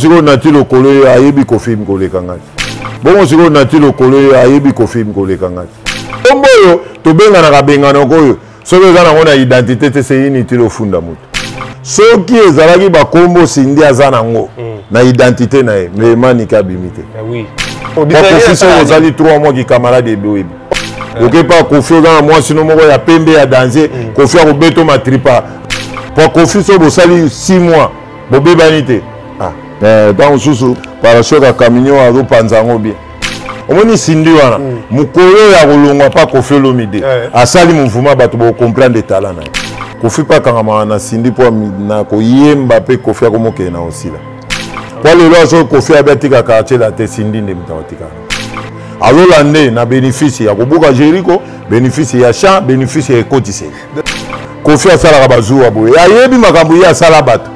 Sikoyo nati lokolo ye ayebi kofilme koleka ngai. Bongo sikoyo nati lokolo ye ayebi kofilme koleka ngai. Kombo oyo tobenganaka benganaka oyo soki eza nango na identité te c'est inutile ofunda moto. Soki ezalaki bakombo Cindy aza nango na identité na ye mais Manike abimi te. Oui. Kofi soki ozali 3 mois ki camarade ebi oyebi. Oke pa Kofi oza na mwasi no moko ya pembe ya danger Kofi akobeto matripa. Po Kofi soki bosali 6 mois bobebani te. Ah, ntango mosusu parashoc ya camion azopanza yango bien. Omoni Cindy wana mokolo ya kolongwa pa Koffi Olomide asali mouvement bato bocomprendre talent na ye. Koffi mpe akangamaka na Cindy mpo na koyemba mpe Koffi akomokende na kosila. Mpo lelo asoki Koffi abi atika quartier la te Cindy nde moto akotika. Alola nde na bénéfice ya kobuka Jericho, bénéfice ya champ, bénéfice ya ekotiseli. Koffi asalaka bazuwa boye, ayebi makambo ye asala bato.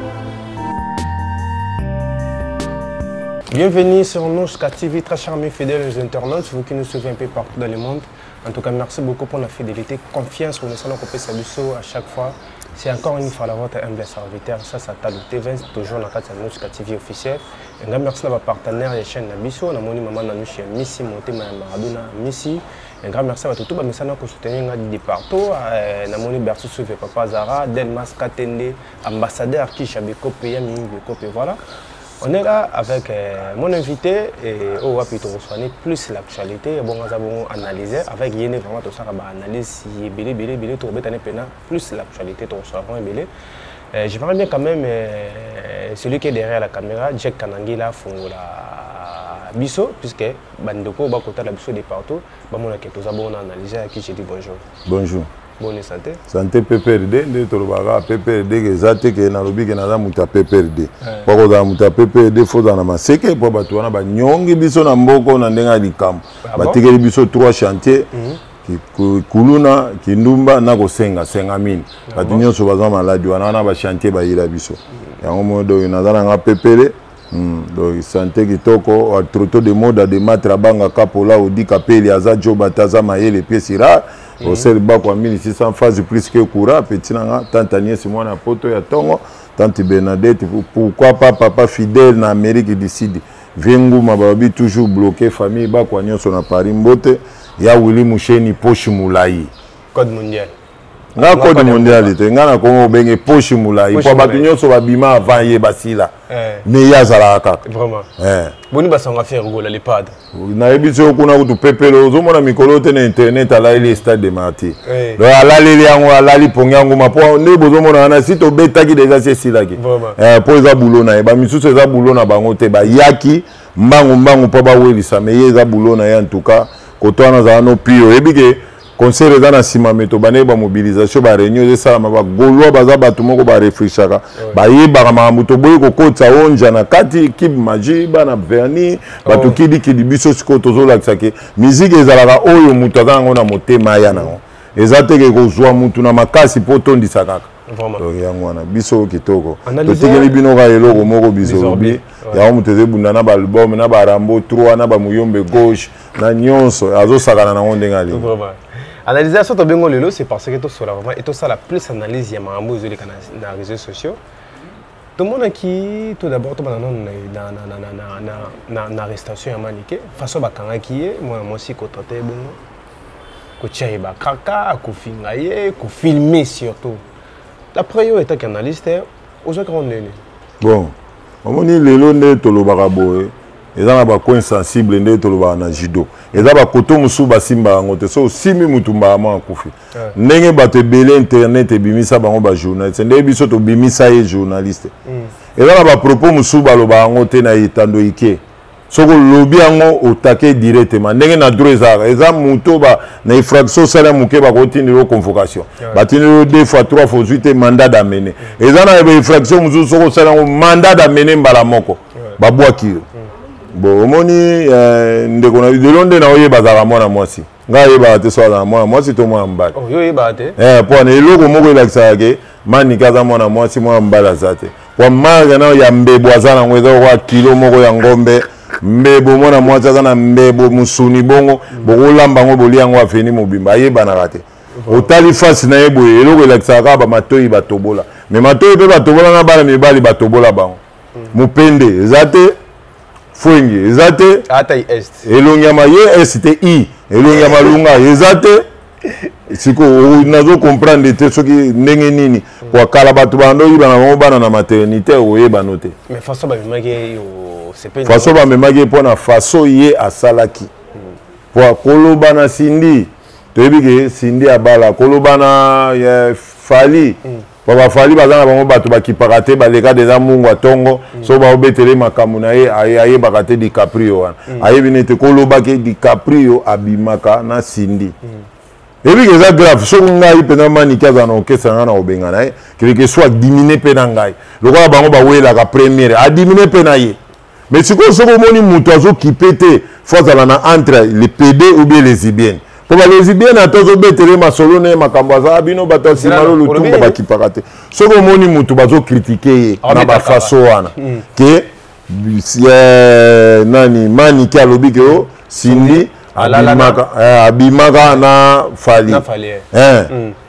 Bienvenue sur Nouchka TV, très chers amis fidèles internautes, vous qui nous suivez un peu partout dans le monde. En tout cas, merci beaucoup pour la fidélité, confiance que nous sommes à chaque fois. C'est encore une fois la votre humble serviteur, ça, ça Talou TV, toujours dans la Nouchka TV officielle. Et grand merci à nos partenaires et chaîne Nabiso, na moni maman Nanouchi, Missy, Motema Maradona, Missy. Un grand merci à tout le monde qui soutenir de partout. Na moni Bercy Souve, Papa Zara, Delmas Katende, ambassadeur Kisha Bikope, Yami Bikope, voilà. On est là avec mon invité et au wapi to reçoit plus l'actualité bon nous avons analysé avec Yéné vraiment tout ça ba analyse belé belé belé to betane pena plus l'actualité to reçoit vraiment belé. Je parle bien quand même celui qui est derrière la caméra Jack Kanangila Fongola Biso puisque bandeko ba kota la biso de partout ba mona que toza bon analyser à qui je dis bonjour. Bonjour. Bonne santé. Santé PPRD nde tolobaka PPRD ke eza te ke nalobi ke naza moto ya PPRD. Po kozala moto ya PPRD faut ozala na maseke po bato wana banyongi biso na mboko na ndenge ya likambo. Batikeli biso 3 chantiers. Kuluna, Kindumba na kosenga senga mine. Bato nyonso baza maladi wana wana ba chantier bayila biso. Yango moyo donc naza na nga pepele. Donc santé kitoko, troto de moda de matra banga kapola odi kapeli aza joba taza mayele pièce rare. Osel bako ya 1600 phase plus que courant petit nanga tante Agnès mwana poto ya tongo tante Bernadette pourquoi pas papa fidèle na Amérique du Sud Venguma babi toujours bloqué famille bako nyonso na Paris mbote ya Willy Musheni poche mulayi code mondial nga code mondial te nga na kongo obenge poche mulayi po bato nyonso babima avant ye basila mais ye azalaka kaka vraiment boni basanga faire gola le padre nayebi soki kuna kutu pepele ozomona mikolo te na internet alaleli stade de martyr donc alaleli yango alali pongi yango ma po nde bozomona wana si tobetaki deja si esilaki po eza bulo na ye bamisusu eza bulo na bango te bayaki mbangu mbangu mpo bawelisa mais ye eza bulo na ye en tout cas koto wana azala no pio oyebi ke concert eza na nsima me tobandaki bamobilisation baréunion ezosalama bagaulois baza bato moko barefrichaka bayebaka makambo toboyi kokotisa onja na kati kib magie bana verni bato kidikidi biso sikoyo tozolakisa ke miziki ezalaka oyo moto aza yango na motema aya nango eza teke kozwa motu na makasi mpo otondisa kaka donc yango wana biso kitoko totikeli bino kaka eloko moko bizolobi yango moto ezobunda na baalbum na barambo 3 na bamuyombe gauche na nyonso azosakana nango ndenge alingi. Analyse so tobengo lelo c'est parce que tosola vraiment et tosala plus analyse ya makambo ezoleka na réseaux sociaux. Tomonaki tout d'abord tobanda nano na arrestation ya Manike façon bakangaki ye mwana mwasi kotrate ye bongo kotia ye bakaka kofinga ye kofilme surtout. D'après yo etaki analyste ozwaki yango ndeni? Bon omoni lelo nde tolobaka boye eza na bacoin sensible nde tolobaka na judo eza bakoto mosusu basimba yango te so osimbi mutu mbala moko akufi ndenge bato ebele internet ebimisa bango bajournaliste ndenge biso tobimisa ye journaliste eza na bapropos mosusu baloba yango te na etando ike soki olobi yango otake directement ndenge na droit ezalaka eza moto na infraction osala moke bakotindela yo convocation batindeli yo 2 fois 3 fois ozwi te mandat d'amener eza na infraction mosusu soki osala yango mandat d'amener mbala moko babwaki yo. Bon omoni ndeko na lelo nde na oyeba azalaka mwana mwasi ngai ayebaka te so azalaka mwana mwasi to mwana mobali po wana eloko moko elakisaka ke Manike aza mwana mwasi mwana mobali aza te po marke na ya mbebo aza nango eza lokola kilo moko ya ngombe mbebo mwana mwasi aza na mbebo mosuni bongo bokolamba yango bolia yango aveni mobimba ayebanaka te otali face na ye boye eloko elakisaka kaka bamatoi batobola mais matoi mpe batobola na bana mibali batobola bango. Mopende eza te, Fwengi eza te, elongi ya maye s te i elongi ya malunga eza te. Sikoyo nazo comprendre te soki ndenge nini po kala bato bando oyiba na bango bana na maternité, oyebano te. Façon bamemaki ye mpo na façon ye asalaki po koloba na Cindy, toyebi ke Cindy abala, koloba na Fally, po baFally baza na bango bato bakipaka te, baleka deja mungu atongo. So baobetele makambo na ye, ayebaka te DiCaprio wana, ayebi nete koloba ke DiCaprio abimaka na Cindy. Eyebi ke eza grave. Soki ngai mpenza Maniki azala na orchestre ngai na kobenga na ye, quelque soit adimine mpe na ngai lokola bango bawelaka première, adimine mpe na ye. Mais sikoyo soki omoni moto azokipe te, fo azala na entre les PD ou bien lesbiennes, mpo balesbienne ata ozobetele masolo na ye, makambo azala bino bato ya nsima lo lutumba bakipaka te. Soki omoni moto bazocritiquer ye na bafaçon wana ke nani, Maniki alobi ke o Cindy abimaka na Fally.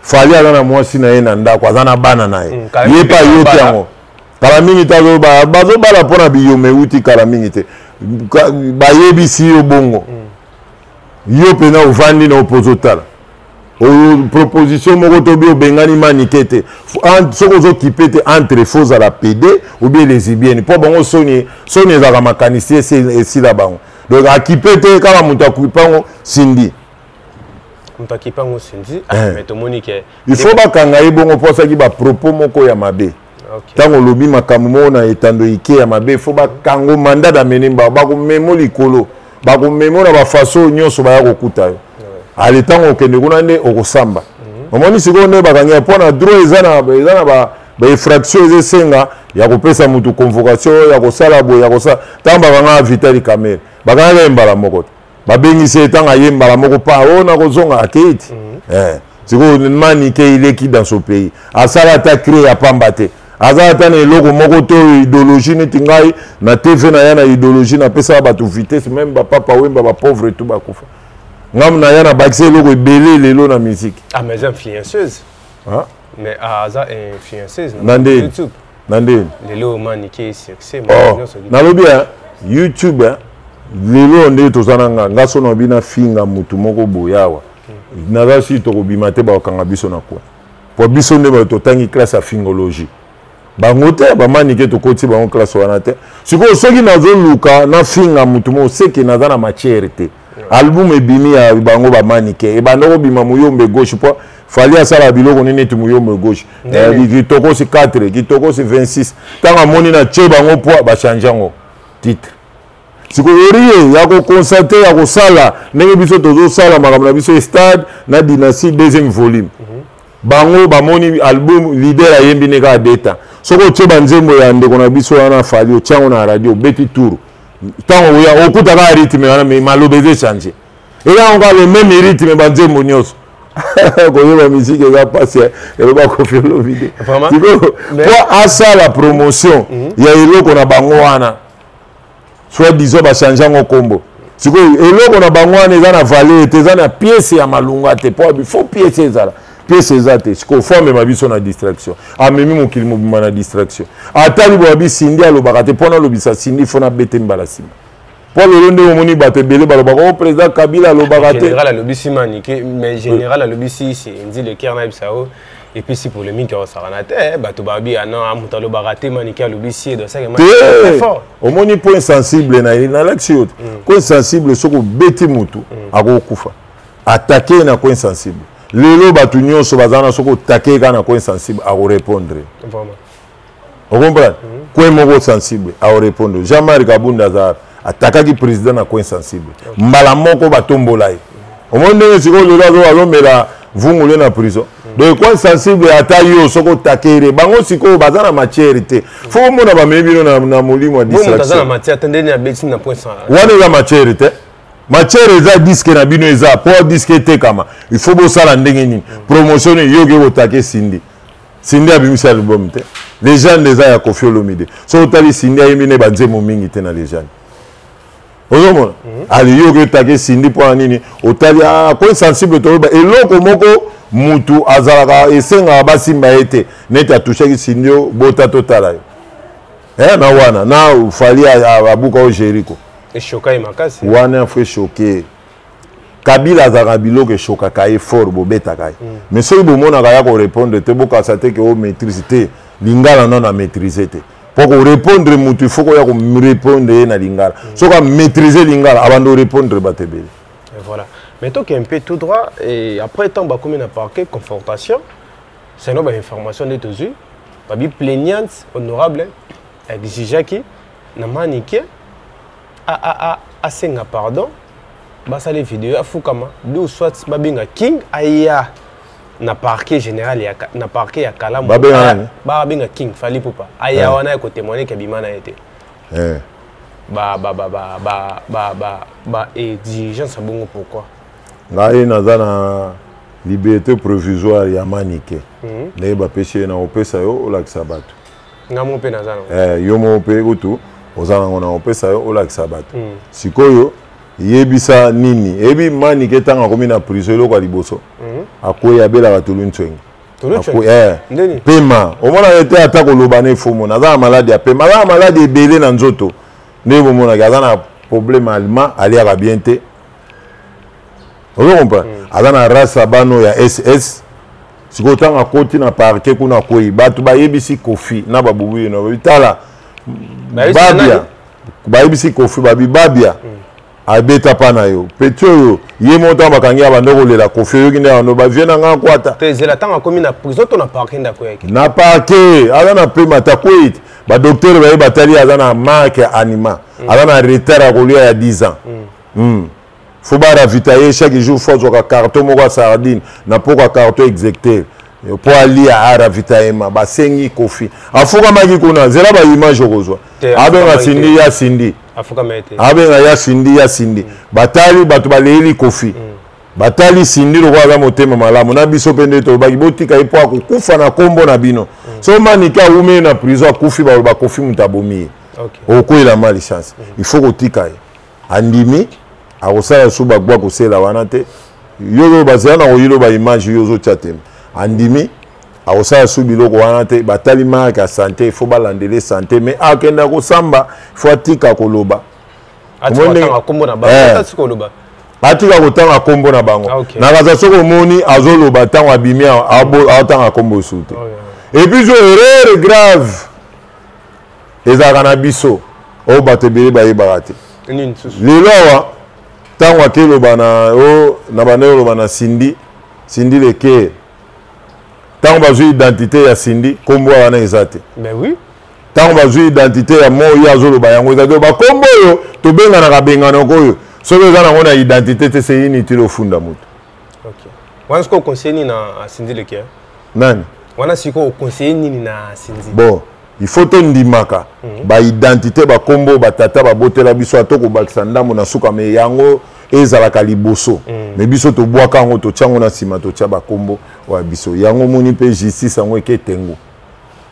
Fally aza na mwasi na ye na ndako, aza na bana na ye, ye mpe ayoki yango kala mingi te. Bazobala mpo na biyoma euti kala mingi te. Bayebisi yo bongo, yo mpena ovandi na opozo otala oyo proposition moko tobi obengani Manike te. Soki ozokipe te, entre fo ozala PD ou bien lesbienne, mpo bango soni soni ezalaka makanisi esila bango. Donc akipe te, kaka moto akuipa yango Cindy. Moto akipa yango Cindy, mais tomoni ke Il faut bakanga ye bongo mpo asalaki bapropos moko ya mabe. Ntango olobi makambo moko na etando ike ya mabe, fo bakango, mandat d'amener, mbao bakomemo likolo, bakomemo na bafaçon nyonso baya kokuta yo. Ale ntango okende kuna nde okosamba. Omoni sikoyo nde bakangi ya mpo na droit eza na bainfraction eza esenga ya kopesa motu convocation ya kosala boye, ya kosala. Ntango bakanga Vital Kamerhe, bakangaka ye mbala moko te, babengisi ye. Ntango aye mbala moko pa oyo nakozonga, akei ti. Sikoyo Manike ileki dans ce pays, asala ata cri ya pamba te, aza ata na eloko moko te oyo idéologie neti ngai na TV na ya na idéologie, napesaka bato vitesse, même bapapa Wemba, bapauvre tu bakufa, ngai na ya na bakisa eloko ebele lelo na musique. Ah, mais influenceuse. Ah? Mais aza influenceuse. Na ndeni? YouTube. Na ndeni? Lelo Manike succès. Oh, nalobi ya YouTube, lelo nde toza na nga nga so na bina finga mutu moko boye awa, naza si tokobima te, bakokanga biso na kwa po biso nde bato totangi classe ya fingologie, bango te. Bamanike tokoti bango classe wana te. Sikoyo soki nazoluka nafinga mutu moko, seke naza na matière te. Album ebimi ya bango bamanike, ebanda kobima muyombe gauche, mpo Fally asala biloko nini neti muyombe gauche, kitokosi 4, kitokosi 26. Ntango amoni na tie bango poa, bachange yango titre. Sikoyo orie ya koconstater, ya kosala ndenge biso tozosala makambo na biso, stade na dynastie deuxième volume. Bango bamoni album, leader ayembi ne kaka deta. Soki otie banzembo ya ndeko na biso wana Fally, otia yango na radio, obeti tour, ntango oya okuta kaka rythme wana, mais maloba eza echange, eza yango kaka le même rythme banzembo nyonso. Koyeba musique eza mpasi, eloba Koffi Olomide. Sikoyo po asala promotion ya eloko na bango wana, soit disant bachange yango nkombo, sikoyo eloko na bango wana eza na valeur te, eza na pièce ya malunga te, po faut pièce ezala, pièce eza te. Sikoyo fo amema biso na distraction, amemi mokili mobima na distraction. Atali boya bi Cindy alobaka te, mpo nalobisa Cindy fo nabete mbala nsima, mpo lelo nde omoni bato ebele balobaka o président Kabila alobaka te. Général alobisi Manike, mais général alobisi Cindy Le Cœur na yebisa o epesi polémique osakana te. Bato babi ano moto alobaka te, Manike alobisi ye. Te, omoni point sensible na ye, nalakisi yo te. Point sensible, soki obeti motu akokufa. Attaque na point sensible, lelo bato nyonso baza na, soki otake kaka na coin sensible, akorépondre. Ocomprendre? Coin moko sensible, akorépondre. Jean-Marc Abunda aza atakaki président na coin sensible, mbala moko batombola ye. Omoni ndenge sikoyo lelo azomela vungule na prison. Donc coin sensible, ata yo soki otakere bango, sikoyo baza na matière te, fo omona bamemi bino na molimo ya distraction wana. Eza matière te. Matière eza disque na bino, eza po disque etekama, il faut bosala ndenge nini, promotion nini. Yoki kotake Cindy, Cindy abimisi album te, légende eza ya Koffi Olomide. Soki otali Cindy, ayembi ne banzembo mingi te na légende, ozomona. Ale yoki otake Cindy mpo na nini? Otali coin sensible, toyeba eloko moko mutu azalaka esengaka basimba ye te, neti atouchaki Cindy, o bota totala yo. Eh, na wana na Fally abuka o Jericho. Echoka ye makasi. Wana faut choquer. Kabila azalaka biloko eshokaka ye fort bobetaka ye. Mais soki bomonaka ya korépondre te, bokasa te ke o maîtrise te lingala, nano amaîtrise te. Mpo korépondre motu, il faut koya korépondre ye na lingala. Soki amaîtrise lingala, abanda orépondre bato ebele. Et voilà. Mais toi qui es un peu tout droit, et après tant bakomi na parquet, confrontation, c'est une information de tozui, babi plaignante honorable exigeaki na Manike a asenga pardon, basala vidéo afukama du soit babenga King aya na parquet général ya na parquet ya Kalamu. Babenga nani? Babenga King Fally Ipupa aya wana ya kotémoigner ke abima na ye te. Ba ba ba ba ba ba ba ba exigence bongo, pourquoi? Ngai naza na liberté provisoire ya Manike. Ndenge bapesi ye, na kopesa yo olakisa bato. Nga mo mpe naza nango. Eh, yo moko mpe kutu oza nango, na kopesa yo olakisa bato. Sikoyo yebisa nini eyebi Manike ntango akomi na prison, eloko ya liboso akwei, abelaka tulu ntswenge. Tulu ntswenge? Ndeni? Pema omonaka te, ata koloba na efomona aza na maladi ya pema, aza na maladi ebele na nzoto. Ndenge bomonaki, aza na problème allemand, aliaka bien te, ozo comprendre? Aza na race ya bano ya ss. Sikoyo ntango akoti na parquet kuna, akwei, bato bayebisi Kofi na babubu yeno, babi tala Bayebisi nani? Babia, bayebisi Kofi, babi Babia abeta mpa na yo petit oyo. Ye moko ntango bakangi ya bando kolela Kofi, oyoki nde bando bavie na nga kwata. Te, ezela, ntango akomi na prison to na parquet ndako yaki? Na parquet, aza na pema te, akwei te. Badocteur baye batali, aza na marque ya anima, aza na retard ya kolia ya 10 ans. Faut baravitailler chaque jour, faut azwaka carton moko ya sardine na poko ya carton execteur mpo alia aravitaillement. Basengi Kofi, afukamaki kuna, zela baimage okozwa. Te, abenga afukamaki Sindi te. ya Sindi. Afukama ye te. Abenga ya Sindi, ya Sindi. Batali bato baleyeli Kofi, batali Sindi lokola aza motema malamu na biso mpe nde tolobaki botika ye mpo akokufa na nkombo na bino. So Manike awumi ye na prison, akufi, baloba Kofi moto abomi ye. Okwela ma licence, il faut kotika ye. Andimi akosala su bagwa kosela wana te. Yo oyo bazala na koyilo baimage, yo ozotya teme. Andimi akosala su biloko wana te. Batali marke ya santé, il faut balandele santé, mais akenda kosamba, il faut atika koloba. Atika kotanga kombo na bango? Ata sikoyo oloba. Atika kotanga nkombo na bango. Ah, ok. Na kaza soki omoni azoloba ntango abimi awa, aotanga nkombo esu te. Et puis zo erreur grave ezalaka na biso oyo bato ebele bayebaka te. Nini susu? Lelo awa ntango akeloba na o na banda oloba na Sindi, Sindi Leke, ntango bazwi identité ya Sindi, nkombo wana eza te. Ben oui. Ntango bazwi identité ya mo ye azoloba yango eza te. Bakombo oyo tobenganaka benganaka oyo, soki eza nango na identité te, c'est inutile ofunda moto. Ok, wana sikoyo oconseille nini na Sindi Leke? Nani? Wana sikoyo oconseille nini na Sindi? Bon, il faut tondimaka baidentité, bakombo batata babotela biso, ata kobakisa ndambo na suka, me yango ezalaka liboso. Me biso tobwaka yango, totya yango na nsima, totya bakombo oya biso. Yango omoni mpe justice yango eke tengu.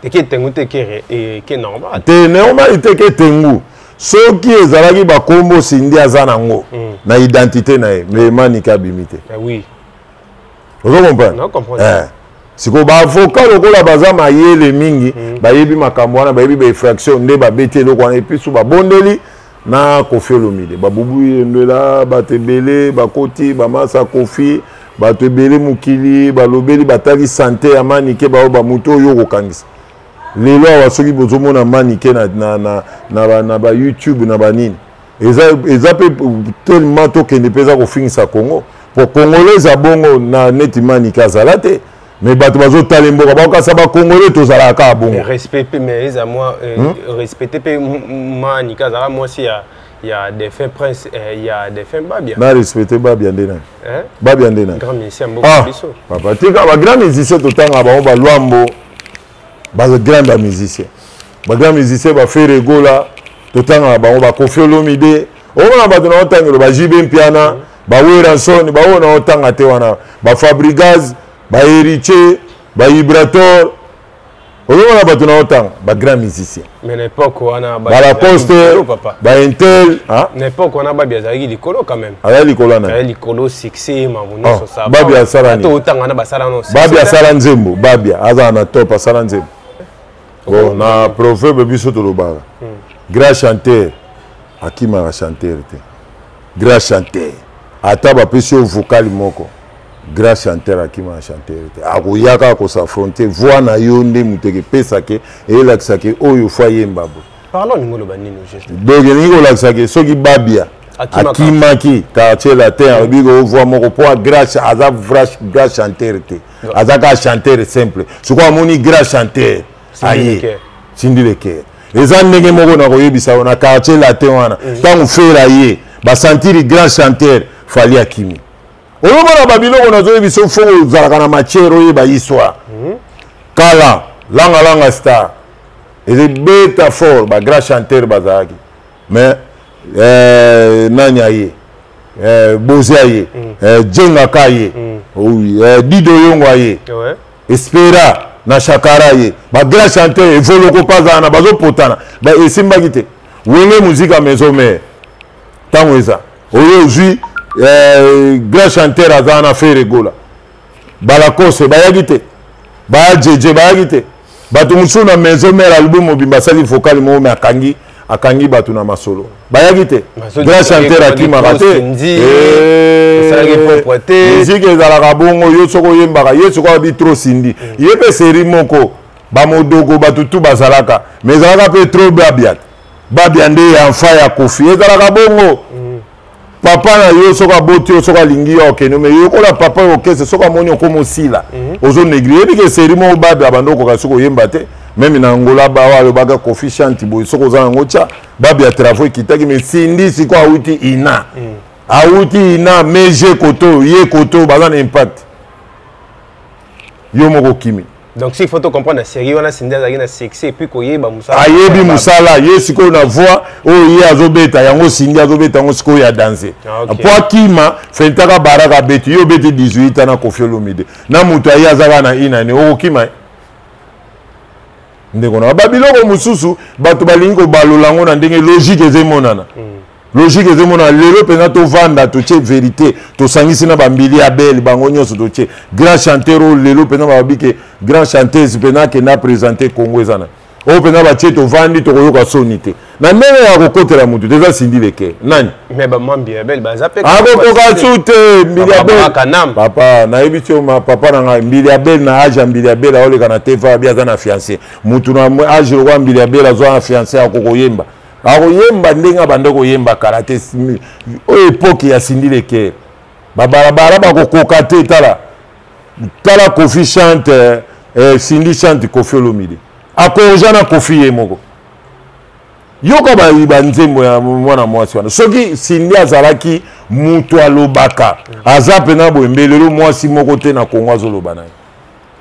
Eke tengu te, eke normal. Te, normal te, eke tengu. Soki ezalaki bakombo Sindi aza nango na identité na ye, me Manike abimi te. Eh oui. Ozo comprendre? No comprendre. Eh. Sikoyo baavocat lokola baza mayele mingi, bayebi makambo wana, bayebi bainfraction nde babeti eloko wana. Epuis su babondeli na Kofi Olomide, babubu yendwela bato ebele bakoti bamasa Kofi, bato ebele mokili balobeli, batali sante ya Manike, baoyo bamoto oyo okokangisa lelo awa. Soki bozomona Manike na ba YouTube na banini, eza mpe tellement tokende mpe eza kofingisa Congo, po Congolais eza bongo na neti Manike azala te, mais bato bazotala mboka bakokasa Bacongolais tozalaka kaka bongo. Respect mpe, mais eza mwa respecte mpe Manike, azalaka mwasi ya défunt prince, ya défunt Babia. Na respecte Babia nde nani? Hein? Babia nde nani? Grand musicien mboka. Ah, biso. Papa, tika bagrand musicien, totanga bango balwambo, bagrand bamusicien, bagrand musicien, baFerre Gola, totangaka bango, baKofi Olomide. Omona bato na otangelo, baJB Mpiana, baWerrason, baoyo na otanga te wana, baFabregas, baHéritier, baIbrator. Ozomona bato na otanga bagrand musicien. Mais na époque wana balacoste, papa, baintel. Na époque wana Babi azalaki likolo quand même. Azali likolo na Azali likolo, succès mambo nyonso. Oh, Babi asala nini? Otanga na basala no. Babi asala nzembo, Babia azala na top, asala nzembo. Bon, na proverbe biso tolobaka grand chanteur akimaka chanteur te. Grand chanteur ata bapesi yo vocal moko, grand chanteur akimaka chanteur te, akoya kaka kos'affronter. Voix na yo nde moto ekepesake, eyelakisake oyo fo ayemba boye. Parlons, olingi oloba nini juste? Donc elingi kolakisake soki Babia akimaki Quartier Latin, alobi ko voix moko mpo grâce aza vrai grand chanteur te, aza kaka chanteur simple. Sikoyo amoni grand chanteur aye, Cindy Le Cœur. Eza ndenge moko na koyebisa yo na Quartier Latin wana, ntango Ferre aye, basentiri grand chanteur, Fally akimi. Oyomona babiloko nazoyebisa, fo ozalaka na matière, oyeba histoire. Kala Langa Langa Star ezebeta fort, bagrand chanteur bazalaki, mais nani aye? Bozi aye, Jengaka aye, Dido Yongo aye, Espera na Shakara ye, bagrand chanteur Evoloko mpe azala na bazopotana, esimbaki te. Wenge Musica Maison Mère, ntango eza oyo ozwi grand chanteur aza na Ferre Gola, balakose bayaki te, baya jeje bayaki te. Bato mosusu na Maison Mère, album mobimba asali vocal moko, me akangi akangi bato na masolo, bayaki te. Grand chanteur akimaka te. Musique ezalaka bongo. Yo soki oyembaka, ye soki abi trop Cindy, ye mpe série moko bamodogo, bato tu bazalaka, mais ezalaka mpe trop Babia. Babia nde ya mfa ya Koffi. Ezalaka bongo. Papa na yo soki aboti yo, soki alingi yo, okende, me yokola papa oyo okese. Soki amoni okoma osila, ozonéglige. Yebi ke série moko Babia bando okoka soki oyemba te, même na Angola bawa alobaka Koffi chante boye, soki oza yango tya Babia travaux ekitaki. Mais Cindy sikoyo awuti ina, awuti ina meje koto ye koto baza na impact, yo moko okimi. Donc s'il faut to comprendre la série wana, Cindy azalaki na succès et puis koyeba mosala. Ayebi mosala ye. Sikoyo na voix oyo ye azobeta yango, Cindy azobeta yango sikoyo ya danse. Po akima fentaka baraka abeti, yo obeti 18 ans na Koffi Olomide, na moto aye aza kaka na inani, okokima ye. Ndeko na babiloko mosusu, bato balingi kobalola yango na ndenge logique eza emonana. Logique ezomonana lelo mpenza. Tovanda, totie vérité, tosangisi na bambili ya bele, bango nyonso totie grand chanteur oyo lelo mpenza bababi ke grand chanteuse mpenza akende aprésente Congo, eza na oyo mpenza batie. Tovandi, tokoyoka soni te na ndenge ya kokotela motu te. Eza Cindy Le Cœur nani? Akokoka su te. Mbilia Bel, papa, nayebi ti papa na ngai Mbilia Bel, na age ya Mbilia Bel aoleka na tv, abi aza na fiancé. Motu na age lokwa Mbilia Bel azwa na fiancé, akokoyemba, akoyemba ndenge abanda koyemba kala te. Oyo époque ya Cindy Le Cœur, babalabala bakokoka te. Tala, tala Koffi chante, Cindy chante Koffi Olomide, akorja na Koffi ye moko. Yoka banzembo ya mwana mwasi wana. Soki Cindy azalaki moto alobaka, aza mpena boye, mbe lelo mwasi moko te na Kongo azoloba na ye.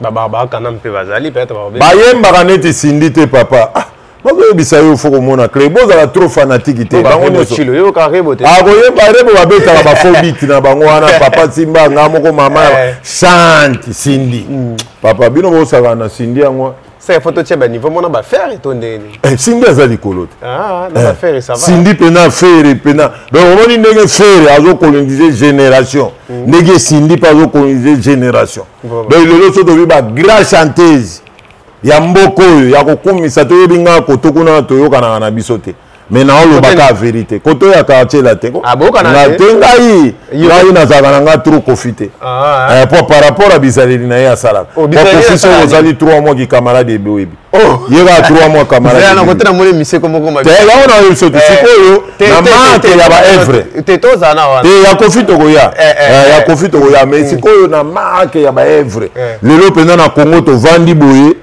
Babakana mpe bazali peut-être. Bayembaka neti Cindy te, papa. Ah, bazoyebisa yo, fo komona clair, bozala trop fanatique te. Bango nyonso akoyemba Rebo, babetaka bafaux beat na bango wana. Papa Simba nga moko mama chante Cindy. Papa, bino bosaka na Cindy yango. Ça, faut totia baniveau mona baFerre to ndenge? Cindy aza likolo te. Cindy mpena, Ferre mpena. Donc omoni ndenge Ferre azocoloniser génération, ndenge Cindy mpe azocoloniser génération. Donc lelo so tobi bagrand chanteuse ya mboka oyo ya kokumisa, toyebi nga koto kuna toyokanaka na biso te, mais naolobaka vérité. Koto ya Quartier Latin te, ngai ngai nazalaka na nga trop Koffi te, po par rapport à bizaleli na ye asalaka. Po Koffi soki ozali 3 mois kicamarade, ebe oyebi ye kaka 3 mois camarade. Yango na biso te. Sikoyo na marque ya baœuvre te ya Koffi, tokoya ya Koffi, tokoya. Mais sikoyo na marque ya baœuvre, lelo mpenza na Congo tovandi boye,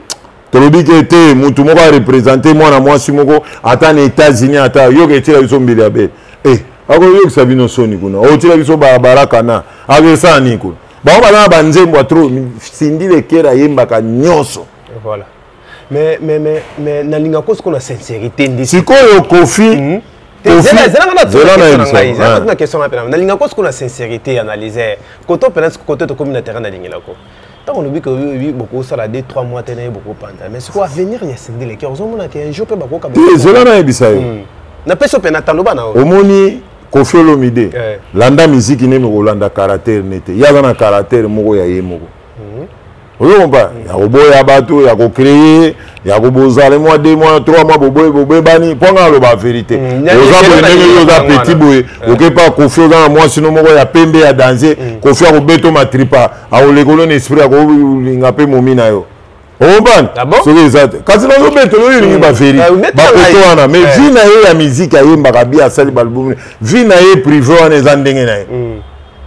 tolobi ke te mutu moko areprésente mwana mwasi moko ata na États-Unis, ata yoka etiela biso Mbilia Bel e, akoyokisa bino soni kuna, otiela biso baraka na akesala nini kuna. Bango baza na banzembo ya trop. Cindy Le Cœur ayembaka nyonso. Voilà, mais nalingaka sikoyo na sincérité ndi. Sikoyo Koffi. Na question na pena, nalingaka sikoyo na sincérité, analyser koto pena koto tokomi na terrain. Nalingelako ntango olobi ke oyebi bokosala 2 3 mois te na ye bokopanda, mais sikoyo avenir ya Cindy Le Cœur, ozomona ke un jour mpe bakoka? Ezela, nayebisa yo. Napesi yo mpe taloba na yo. Omoni Koffi Olomide, landa miziki nemi, kolanda caractère ne te. Ye aza na caractère moko ya ye moko. Ozo comprendre? Ya koboya bato, ya kocréer, ya kobozala mwa 2 mois, 3 mois, boboye bobebani, mpo nga aloba vérité. Oza boye ndenge yo oza petit boye, oke pa Kofi, oza na mwasi no moko ya pembe ya danger, Kofi akobeta matripa, akolekolo na esprit, akolinga mpe momi na yo. Okomprendre? Soki eza te, kasi nazobetela oyo elingi baveri bakoto wana, mais vie na ye ya miziki, ayembaka bi, asali baalbum, vie na ye privé wana eza ndenge na ye.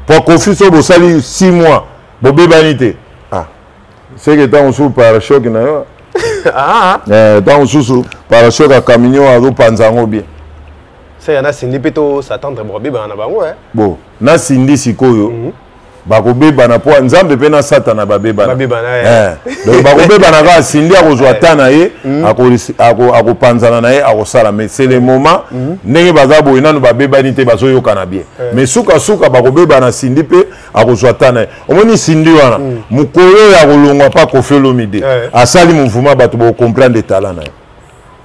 Po Kofi, so bosali 6 mois bobebani te, ah, seke ntango mosusu parachoc na yo, ntango mosusu parachoc ya camion azopanza yango bien. Seke na Cindy mpe to s'attendre bakobebana na bango. Bon, na Cindy sikoyo bakobebana, mpo Nzambe mpe na Satana babebana. Donc bakobebana kaka. Cindy akozwa ta na ye, akopanzana na ye, akosala, mais c'est le moment. Ndenge baza boye, nanu babebani te, bazoyokana bien, mais sukasuka bakobebana. Cindy mpe akozwa ta na ye. Omoni Cindy wana, mokolo oyo akolongwa mpa Kofi Olomide, asali mouvement, bato bocomprendre talent na ye,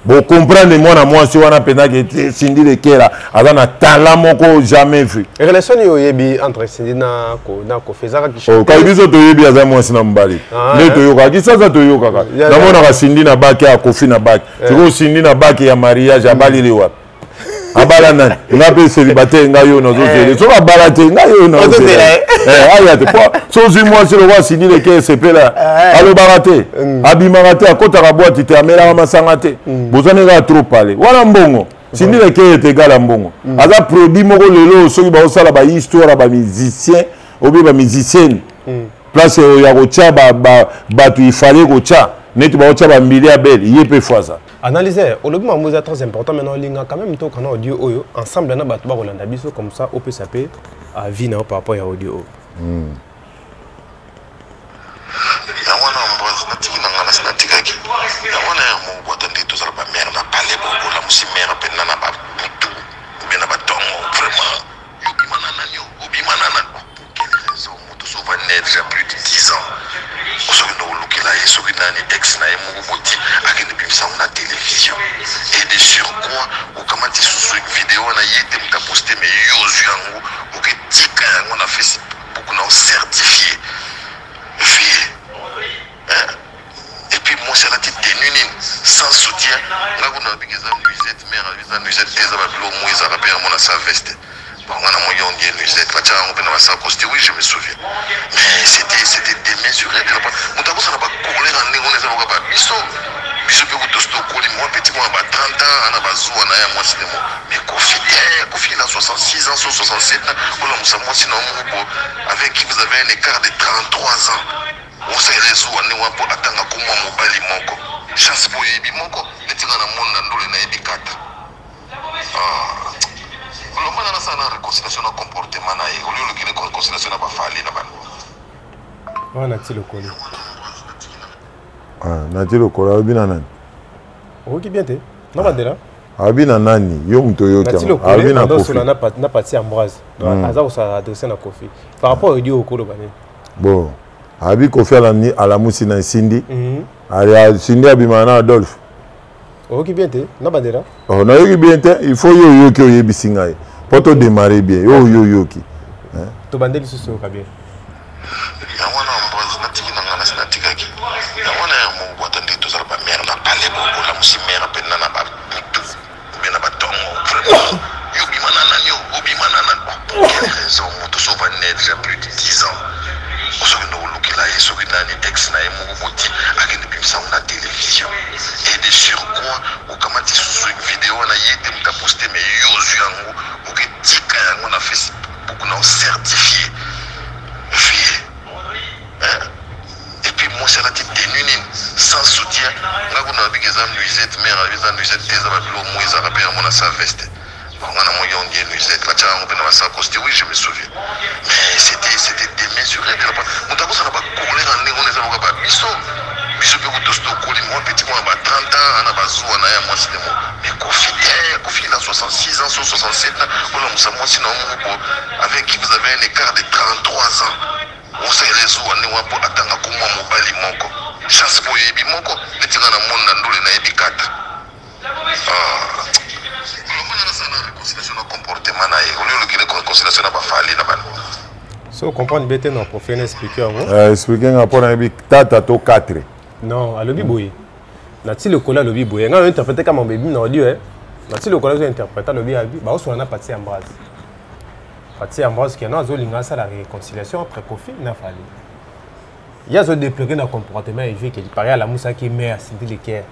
bocomprendre mwana mwasi wana mpenza ke Cindy Le Cœur aza na talent moko jamais vu. Relation nini oyebi entre Cindy na Kofi? Ezaka? Kasi biso toyebi aza mwasi na mobali nde toyokaka. Kisasa toyokaka, namonaka Cindy na bake ya Kofi na bake. Sikoyo Cindy na bake ya mariage, abalili wapi? Abala nani? Nga mpe célibataire, ngai oyo nazozele. Soki abala te, ngai oyo nazozela aya te, po so ozwi mwasi lokwa Cindy Le Cœur, esepela, alobaka te, abimaka te, akɔtaka boîte te, amelaka masanga te, bozwani kaka trop pale wana. Mbongo, Cindy Le Cœur ete egala mbongo, aza produit moko. Lelo soki baosala bahistoire ya bamusicien obi bamusicienne, place oyo ya kotya bato, ifale kotya neti baotya bambili ya bele, ye mpe fo aza. Analyse olobi makambo eza très important. Maintenant olinga quand même tokana audio oyo ensemble na bato bakolanda biso, comme ça opesa mpe avis na yo par rapport ya audio oyo. Yango wana, Ambroise, natiki na nga, nasi natikaki yango wana ya moko. Ata nde tozala bamare na pale, bolamusi mare mpenza na babutu obie na batongo. Vraiment, obima na nani? Obima na nani? Pour quelle raison moto so ovandi déjà plus de 10 ans, ozokende kolukela ye soki nani, ex na ye moko boti, akende bimisa yango na télévision? Et de surcroît, okamati susu video wana, ye te moto aposte, mais yo ozwi yango, oketika yango na Facebook na ocertifie vie. Et puis mwasi alati tenue nini, sans soutien? Nga kuna nabiki eza nuisette, mare eza nuisette te, eza babiloko mo ezalaka mpe yango na sa veste. Bon, nga na moi ondie nuisette, batiaka yango mpe na basacoste. Oui, je me souviens, mais c'était démesuré de la part moto akosala bacolère ndenge wana. Eza loka babiso, biso mpe kutosi tokoli, mwa petit mwana ba 30 ans ana bazuwa na ye ya mwasi nde mo. Mais Kofi te, Kofi il a 66 ans, so 67 ans, olamusa mwasi na yo moko bo avec qui vous avez un écart de 33 ans, osalela ezuwa ndenge wana mpo atanga komwa mobali moko, chance mpo oyebi moko neti nga na monde na ndole nayebi kata. Lomba na nasala na réconciliation na comportement na ye, olie olokili réconciliation na bafali na bano. Wana ti lokolo. Nati lokolo alobi na nani? Okoki bien te, nabandela. Alobi na nani? Yo moto oyoki yango, alobi na Kofi? Na parti Ambroise aza kosala adresse na Kofi par rapport audio, okoloba nini? Bon, alobi Kofi alamusi na Cindy. Cindy abimaka na Adolphe. Oyoki bien te, nabandela. Oh, nayoki bien te. Il faut yo oyoki, oyebisi ngai mpo todémarre bien. Yo oyo oyoki. Tobande lisusu, oyoka bien. Yango wana, Ambroise, natiki na nga, nasi natikaki yango wana ya moko. Ata nde tozala bamare na pale, bolamusi mare mpenza na babutu obie na batongo. Vraiment, yo obima na nani? Obima na nani? Pour quelle raison moto so ovandi déjà plus de 10 ans, ozokende kolukela ye soki nani, ex na ye moko boti, akende bimisa yango na télévision? Et de surcroît, okamati susu video wana, ye te moto aposte, mais yo ozwi yango, oketika yango na Facebook na ocertifie vie. Et puis mwasi alati tenue nini, sans soutien? Nga kuna nabiki eza nuisette, mare eza nuisette te, eza babiloko mo ezalaka mpe yango na sa veste. Bon, nga na moi ondie nuisette, batiaka yango mpe na basacoste. Oui, je me souviens, mais c'était démesuré de la part moto akosala bacolère ndenge wana. Eza loka babiso, biso mpe kutosi tokoli, mwa petit mwana ba 30 ans ana bazuwa na ye ya mwasi nde mo. Mais Kofi te, Kofi il a 66 ans, so 67 ans, olamusa mwasi na yo moko bo avec qui vous avez un écart de 33 ans, osalela ezuwa ndenge wana mpo atanga komwa mobali moko, chance mpo oyebi moko neti nga na monde na ndule nayebi kata. Lomba na nasala na réconciliation na comportement na ye, olie olokili réconciliation na bafali na bano. So comprendre bien te na profane expliquer yango. Expliquer nga mpo nayebi tata to 4. Non, alobi boye. Nati lokola alobi boye. Nga na interpréter kama baby na audio eh. Nati lokola zo interpréter alobi abi ba osona na Patsy Ambroise. Patsy Ambroise qui na azolinga asala réconciliation entre Koffi na Fally. Ye azo déplorer na comportement ya Évêque, il paraît alamusaki mère Cindy Le Caire.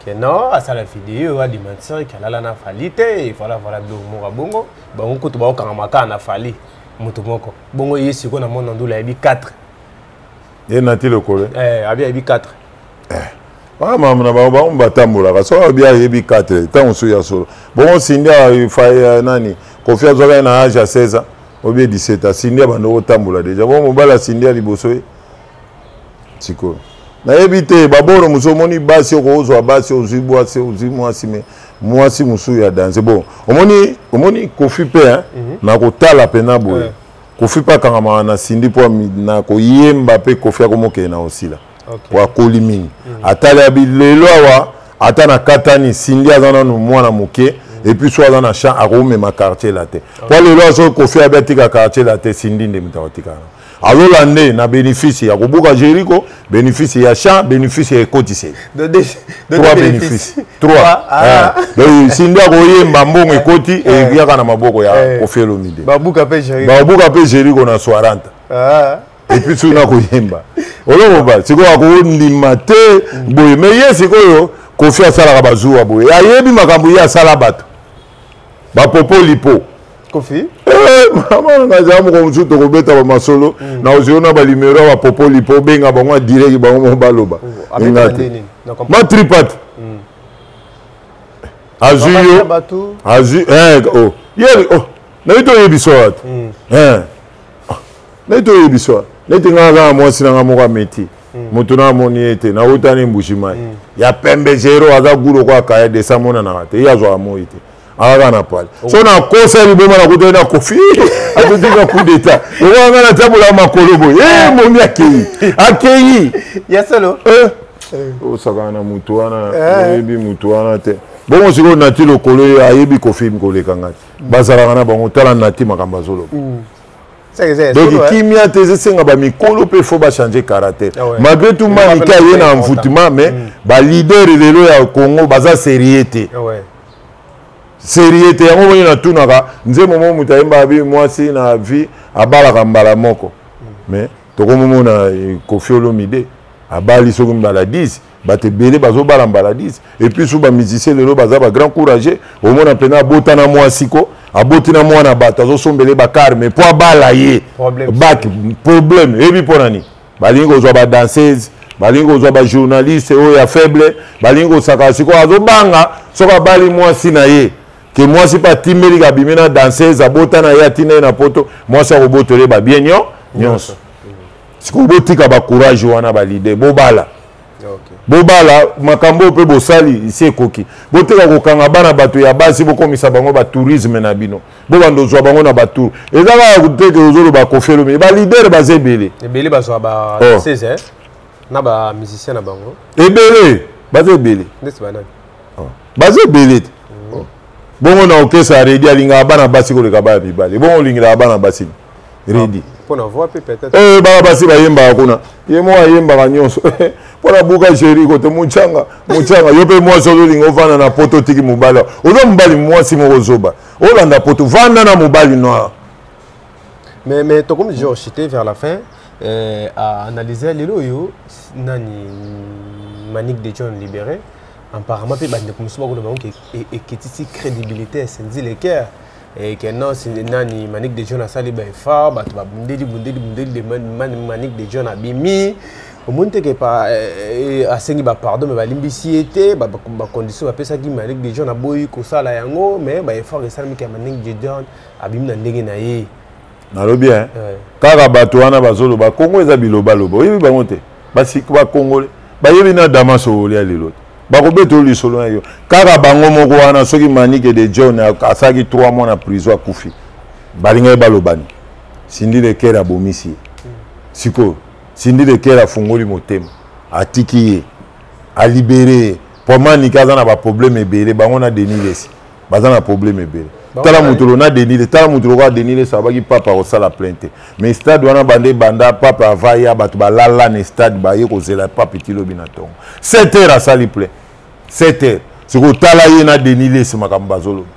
Que non, asala vidéo a démentir qu'alala na Fally te et voilà voilà biloko moko ya bongo. Bango kutu baokangama kaka na Fally moto moko. Bongo ye sikoyo na monde ndula ayebi 4. Ye nati lokolo. Eh, abi ayebi 4. Eh. Ba mama na bango bango batambolaka soki abi ayebi 4 ntango mosusu ya solo. Bongo Cindy afa nani Koffi azwaka ye na age ya 16 ans obie 17 ans Cindy abanda kotambola deja. Bongo mobali ya Cindy ya liboso ye sikoyo nayebi te baboro mosusu omoni basi okozwa basi ozwi bwasi ozwi mwasi me mwasi mosusu ya danse bon omoni omoni Koffi mpe mm -hmm. na kotala mpena boye yeah. Koffi mpe akangamaka na Cindy mpo na koyemba mpe Koffi akomokende na osila po akoli mingi atali abi lelo awa ata na katani Cindy aza nanu mwana moke et puis so aza na champ akomema quartier la te po lelo azo Koffi abi atika quartier la te Cindy nde moto akotikala alola nde na bénéfice ya kobuka Jericho, bénéfice ya champ, bénéfice ya ekotiseli, trois bénéfices, trois. Donc Cindy akoyemba mbongo ekoti eyaka na maboko ya Koffi Olomide, babuka mpe Jericho, babuka mpe Jericho na soiranta et puis soki nakoyemba oloko ba sikoyo akondima te boye. Mais ye sikoyo Koffi asalaka bazuwa boye, ayebi makambo ye asala bato bapopo lipo. Koffi. Mama nanga azala moko mosusu tokobeta bamasolo na ozwi na banuméro ya bapopo lipo, obenga bango direct, bango moko baloba. Nga te matripat azwi yo azwi ye nayebi toyebi so ate nayebi toyebi so neti ngai aza na mwasi nanga moko ameti moto na amoni ye te nautani Mbuji-Mayi ya pembe zero aza gu lokola kaya desa amonanaka te ye azwaka moi te akaka na pale so nakosa liboma nakutani na Koffi atotika coup d'état lokola ngai natambola makolo boye e momi akei akei. Ya solo. Osakana na motu wana, oyebi motu wana te. Bongo sikoyo nati lokolo ye ayebi Koffi koleka ngai, bazalaka na bango. Tala nati makambo azoloba. Donc kimia te ezosenga bamikolo mpe faut bachanger caractère malgré tout. Manike aye na envoûtement, mais baleader lelo ya Congo baza sérieux te, sérieux te. Yango moni natunaka nzembo mo moto ayembaka bi mwasi na vie abalaka mbala moko, mais tokomomona Koffi Olomide abali soki mbala 10, bato ebele bazobala mbala 10. Et puis su bamusicien lelo baza bagrand courageux, omona mpena abota na mwasi ko aboti na mwana, bato azosombele bacar, mais mpo abala ye bak problème. Eyebi mpo na nini? Balingi kozwa badanseuse, balingi kozwa bajournaliste oyo ya faible, balingi kosaka. Sikoyo azobanga soki abali mwasi na ye ke mwasi mpe atimbeli abimi na danseuse, abota na ye, atina ye na poto, mwasi akobotola ye babien nyonso. Sikoyo botika bacourage wana, baleader bobala, bobala makambo oyo mpe bosali isi ekoki. Botika kokanga bana bato ya basi, bokomisa bango batourisme na bino, bobanda ozwa bango na batour. Eza kaka teke ozoloba Koffi Olomide, baleader baza ebele. Ebele bazwa ba 16 na bamusicien na bango. Ebele, baza ebele. Ndeti banani? Baza ebele te. Bongo na okesa Redi alingaka bana basi koleka bana mibale. Bongo olingelaka bana basi Redi? Mpona voix mpe peut-être. Bana basi bayembaka kuna, ye moko ayembaka nyonso mpona buka Jericho te. Motyanga motyanga yo mpe mwasi ozolinga ovanda na poto, otiki mobali, oza mobali mwasi moko ozoba olanda poto, vanda na mobali noir. Mais tokomi déjà chuté vers la fin, à analyser lelo oyo nani Manique de John libéré apparemment mpe bandeko mosusu bakoloba bango eketisi crédibilité ya Cindy Le Cœur et que non, nani Manique de John asali baeffort, bato babundeli bundeli bundeli, Manique de John abimi, omoni te ke asengi bapardon mais balimbisi ye te. Bacondition bapesaki Manique de John aboyi kosala yango, mais baeffort esalamiki ya Manique de John abimi na ndenge na ye. Nalobi kaka bato wana bazoloba Kongo eza bilobaloba, oyebi bango te. Bakongole bayebi na Damas olia lelo te, bakobeta oyo lisolo na yo kaka bango moko wana. Soki Manike de John asalaki 3 mois na prison akufi, balingaki balobani Cindy Le Cœur abomisi ye. Sikoyo Cindy Le Cœur afungoli motema, atiki ye, alibérer ye, po Manike aza na baproblème ebele. Bango na Denis Lesi baza na problème ebele. Tala moto lo na Denis, tala moto lokola Denis Lessie abaki papa akosala plein te. Mais stade wana bande banda papa avaya bato balala na stade baye kozela papa ti lobi na tongo. 7 heures asali plein. 7 heures. Sikoyo tala ye na Denis Lessie makambo bazoloba.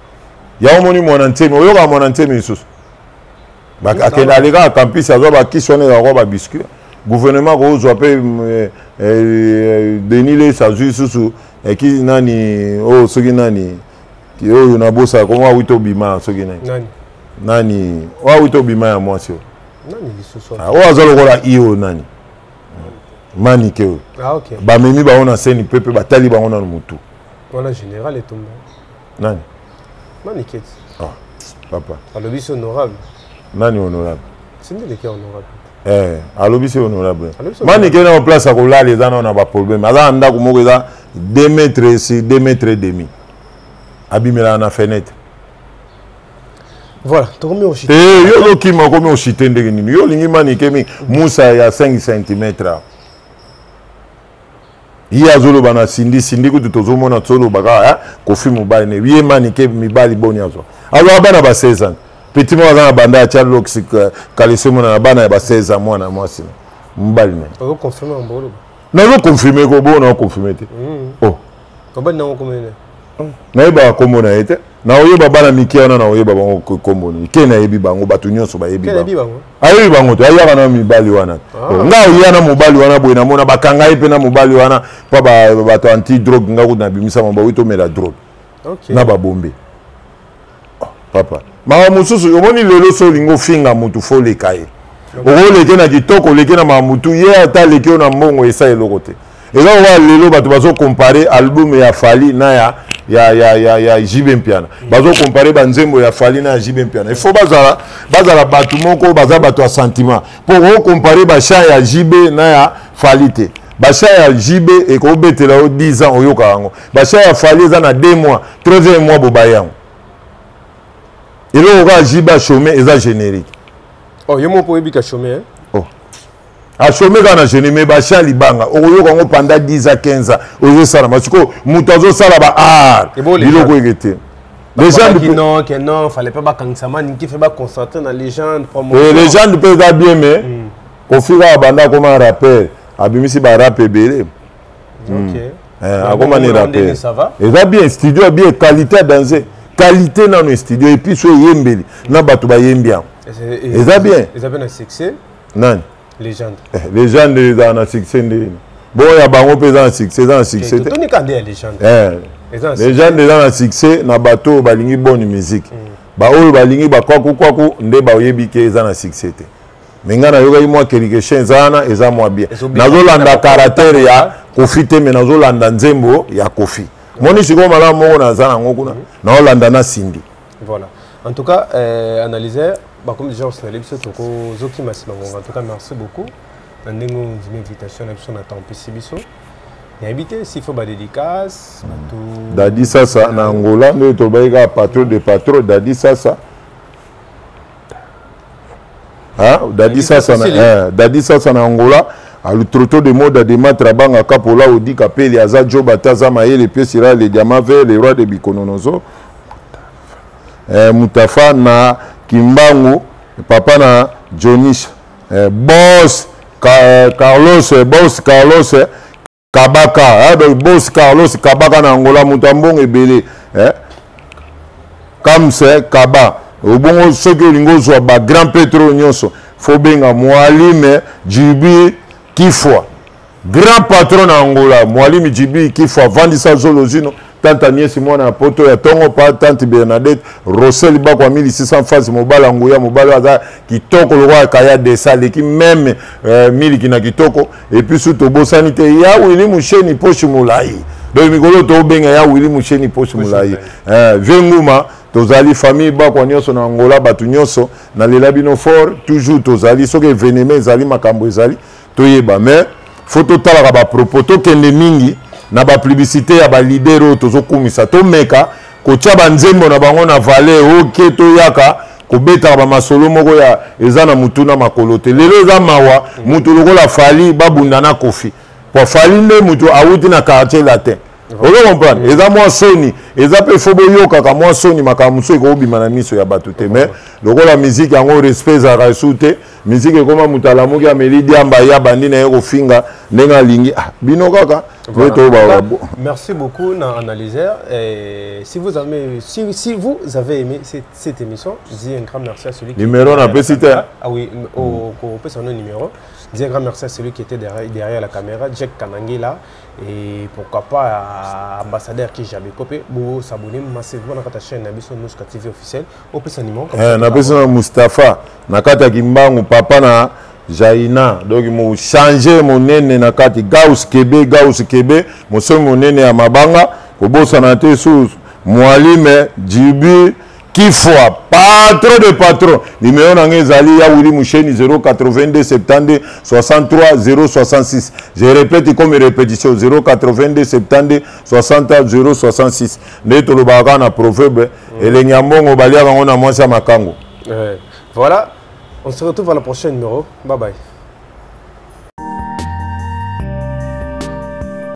Yango omoni mwana nsemi, oyokaka mwana nsemi lisusu. Akende alekaka campus azwa bakisi wana ezalaka ba biscuit. Gouvernement kozwa mpe Denis Lessie azwi lisusu ki nani oyo soki nani oyo nabosaka kongo awuti obima soki nani nani oyo awuti obima ya mwasi oyo oyo aza lokola i oyo nani manike oyo bamemi bango na seni mpe mpe batali bango nano motu wana général etumba nani manike ah papa alobi si honorable nani honorable sindileki honorable eh alobi si honorable manike na place ya kolala eza nao na baproblème aza na ndako moko eza 2 mètres sur 2 mètres et demi abimelaka na fenêtre. Voilà, tokomi oshite. Eh, yo ozokima okomi oshite ndenge nini? Yo olingi manike mingi musa ya 5 cm ye azoloba na Cindy, Cindy kutu tozomona tozoloba kaka Kofi mobali ne ye manike mibali boni azwa azwaka bana ba 16 ans petit moko aza na banda ya tia lox kalese mona na bana ya ba 16 ans mwana mwasi mobali ne nazo confirme ko bongo na confirme te. Oh nayebaka kombo na ye te, naoyeba bana mike wana, naoyeba bango kombo nini ke nayebi bango, bato nyonso bayebi bango, ayebi bango te, ayaka na mibali wana. Nga oya na mobali wana boye namona bakanga ye mpe na mobali wana mpo bato anti drogue nga kutu nabimisa bango bawuti omela drogue na babombe. Papa makambo mosusu omoni lelo so olingi ofinga motu fo oleka ye, okoleke na kitoko, oleke na makambo tu ye, ata aleki yo na mbongo esa eloko te. Eza lokola lelo bato bazokompare album ya Fally na ya JB Mpiana, bazokompare banzembo ya Fally na ya JB Mpiana. Il faut bazala bazala bato moko baza bato ya sentiment mpo okompare bachan ya JB na ya Fally te. Bachan ya JB ekobetela yo 10 ans oyoka yango, bachan ya Fally eza na 2 mois, 13 mois bobaye yango. Eloko kaka JB achome eza générique. Oh, yo moko oyebi kachome? Oh, achome kaka na générique, mais bachan libanga okoyoka yango pendant 10 à 15 ans ozosalama. Sikoyo moto azosala ba art biloko eke te. Légende non, que non, fallait pas bakangisa Maniki, fait pas concentrer na légende promotion. Légende mpe eza bien, mais Kofi kaka banda akoma rappeur abimisi barap ebele. Akoma ni rappeur, eza bien, studio ya bien, qualité ya danse, qualité nano studio, et puis so eyembeli na bato bayembi yango eza bien. Eza mpe na succès. Nani? Légende. Légende ezala na succès ndeni? Bon, ya bango mpe eza na succès, eza na succès te. Légende eza na succès na bato oyo balingi bonne musique, baoyo balingi bakwakukwaku nde bayebi ke eza na succès te. Me ngai nayokaki mwa quelque chose eza wana, eza mwa bien. Nazolanda caractère ya Kofi te, me nazolanda nzembo ya Kofi. Moni sikoyo malamu moko naza nango kuna, naolanda na Cindy. Voilà, en tout cas analyseur bakomi déjà osinale biso, tokozokima nsima ngonga. En tout cas merci beaucoup na ndenge ondimi invitation na biso na temps opesi biso. Nayebi te s'il faut badédicace bato. Dadi Sasa na Angola, nde tolobaki kaka patron de patron Dadi Sasa. Dadi Sasa na, Dadi Sasa na Angola, alutroto de moda de matra banga kapola odi kapeli aza joba te aza mayele mpe sira le diamant vert, le roi de bikononozo Mutafa na Kimbangu, papa na Jonisha, boss Carlos, boss Carlos Kabaka, donc boss Carlos Kabaka na Angola, moto ya mbongo ebele, Kams Kaba. Obongo soki olingi ozwa ba grand petro nyonso, fo benga Mwalime Jibi Kifwa, grand patron na Angola. Mwalimi Jibi Kifwa avandisa zolo zino tante Agnès mwana ya poto ya ntongo pa tante Bernadette Rosel Bakwa 1600 face mobali nguya, mobali aza kitoko lokola kaya desa aleki meme miliki na kitoko. Et puis surtout tobosani te ya Willy Musheni poche molai, donc mikolo tobenga ya Willy Musheni poche molai, vieux Nguma. Tozali famille Bakwa nyonso na Angola, bato nyonso nalela bino fort. Toujours tozali, soki événement ezali, makambo ezali, toyeba. Mais faut totalaka bapropos, tokende mingi na bapublicité ya baleader oyo tozokumisa, tomeka kotia banzembo na bango na valeur oke, toyaka kobetaka bamasolo moko ya eza na mutu na makolo te. Lelo eza mawa, mutu lokola Fally babunda na Kofi, po Fally nde mutu awuti na Quartier Latin, ozo comprendre? Eza mwa soni. Eza mpe fo boyokaka mwa soni, makambo mosusu ekobima na miso ya bato te. Mais lokola miziki yango, respect ezalaka esu te. Miziki ekoma moto alamuki, ameli diamba, ya bandi na ye kofinga ndenge alingi. Ah, bino kaka. Voilà. Merci beaucoup, na analyseur. Et si vous avez aimé cette émission, je dis un grand merci à celui qui. Numéro na pesi te. Ah oui, au au son numéro. Je dis un grand merci à celui qui était derrière la caméra, Jack Kanangila, et pourquoi pas à ambassadeur qui j'avais copié. Vous s'abonner massivement à la chaîne Nabiso Nouska TV officielle. Au plus numéro. Eh, na pesi na Mustapha, na kati Kimbangu, papa na Jaina, donc mo changer monene na kati Gauss Kebe, Gauss Kebe, mosomi monene ya mabanga, kobosana te sous Mwalime Djibi Kifwa, patron de patron. Numéro na ngai ezali ya Willy Musheni, 082 72 63 066. Je répète comme répétition, 082 72 63 066. Nde tolobaka kaka na proverbe, elengi ya mbongo baliaka yango na mwasi ya makango. Voilà, on se retrouve à la prochaine numéro. Bye bye.